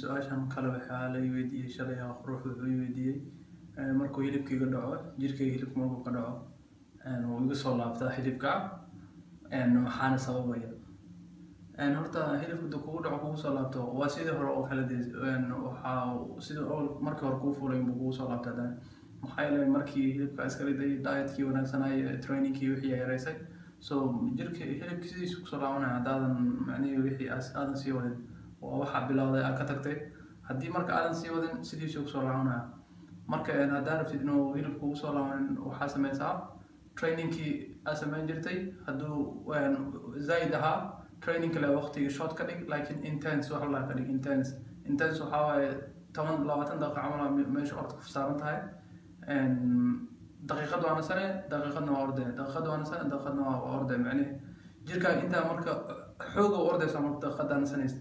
Su-aashan kale waxaa la i weydiiyey shalay, ruux wuxuu i weydiiyey markuu hilibka iga dhaco, jirkayga hilibka markuu ka dhaco, wuu iga soo laabtaa hilibka, maxaana sababaya? Horta hilibka haduu kugu dhaco, kugu soo laabto, waa sidii hore oo kale dee. Waxaa sidii markii hore kuu fulay buu kugu soo laabta haddana. Maxaa yeelay, markii hilibka iska riday, dietkii wanaagsanay, trainingkii wixii ay yareysay, so jirka hilibka sidiisu kusoo laabanaya haddaadan macnihii wixii aadan sii wadin. Waa waxaa bilowday aad ka tagtay. Haddii marka aadan sii wadin, sidiisuu kusoo laabanaya. Marka haddaa rabtid inuu hilib kugu soo laabanin, waxaa sameysaa trainingkii aad sameyn jirtay. Hadduu zaid ahaa training kale, waqtiga short ka dhig, laakiin intense wax la ka dhig. Intense waxaa waaye 10, 20 daqiiqo camal aa meesha orod ku saaran tahay. Daqiiqad waa nasane, daqiiqadna waa orde, daqiiqad waa nasane, daqiiqadna waa orde. Macnihi jirkaaga intaa marka xooga u ordaysa marka daqiiqadaa nasanaysa,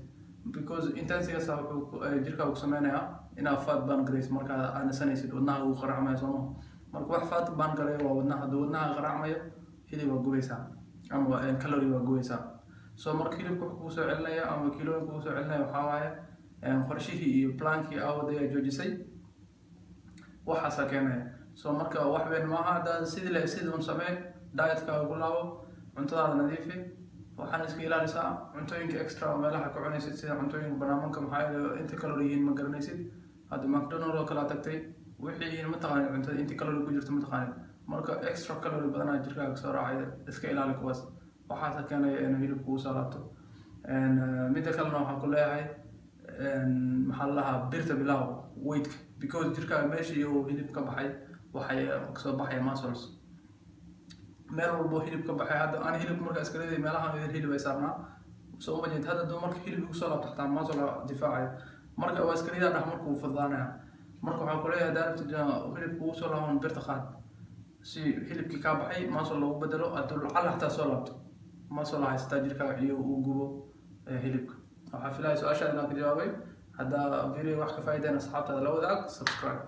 because intensigaasa wuxuu jirkaaga ku sameynayaa inaad fat burn garaysid. Markaa aad nasanaysid, wadnaha uu qaracmaya, soo maha? Marka wax fat burn gareeyo waa wadnaha. Hadduu wadnaha qaracmayo, hilib waa gubaysaa ama calorie waa gubaysaa. So marka hilibka wuxuu kugu soo celinaya ama kilooyin kugu soo celinaya waxaa waaye qorshihii iyo plankii aa waday aa joojisay, waxaasaa keenaya. So marka wax weyn maaha. Haddaa sidii le sidii un samee, dietkaaga ku laabo, cuntadaada nadiifi, waxaana iska ilaalisaa cuntooyinka extra oo meelaha ka cunaysid, sida cuntooyinka barnaamijka. Maxaa yeele, inta calorie yihiin ma garanaysid. Hadda McDonald oo kale aad tagtay, wixii yihiin ma taqaanid, cuntada inta calorie ku jirto ma taqaanid. Marka extra calorie badanaa jirkaaga kasoo raacay, iska ilaali kuwaas. Waxaasa keenaya inuu hilibku kugu soo laabto. Midda kalena waxaan ku leeyahay, maxaa la dhahaa, birta bilaaw, weightka, because jirkaaga meeshii uu hilib ka baxay waxay kasoo baxaya muscles. Meel walbo hilib ka baxay, hadda aan hilib marka iska leedahay, meelahan yar hilib ay saarnaa, soo uma jeed? Hadda marka hilib igu soo laabto, xataa muscle difaacaya. Marka waa iska leedahay dhax, marka wuu fududaanaya. Marka waxaan ku leeyahay, haddaa rabtid hilib kugu soo laaban, birta qaad si hilibkii kaa baxay muscle loogu bedelo. Hadduu lacala xataa soo laabto, muscle haysataa jirkaaga iyo uu gubo hilibka. Waxaa filaya su-aashaada inaan ka jawaabay. Haddaa video wax ka faa'iideen, asxaabtaada la wadaag. Subscribe.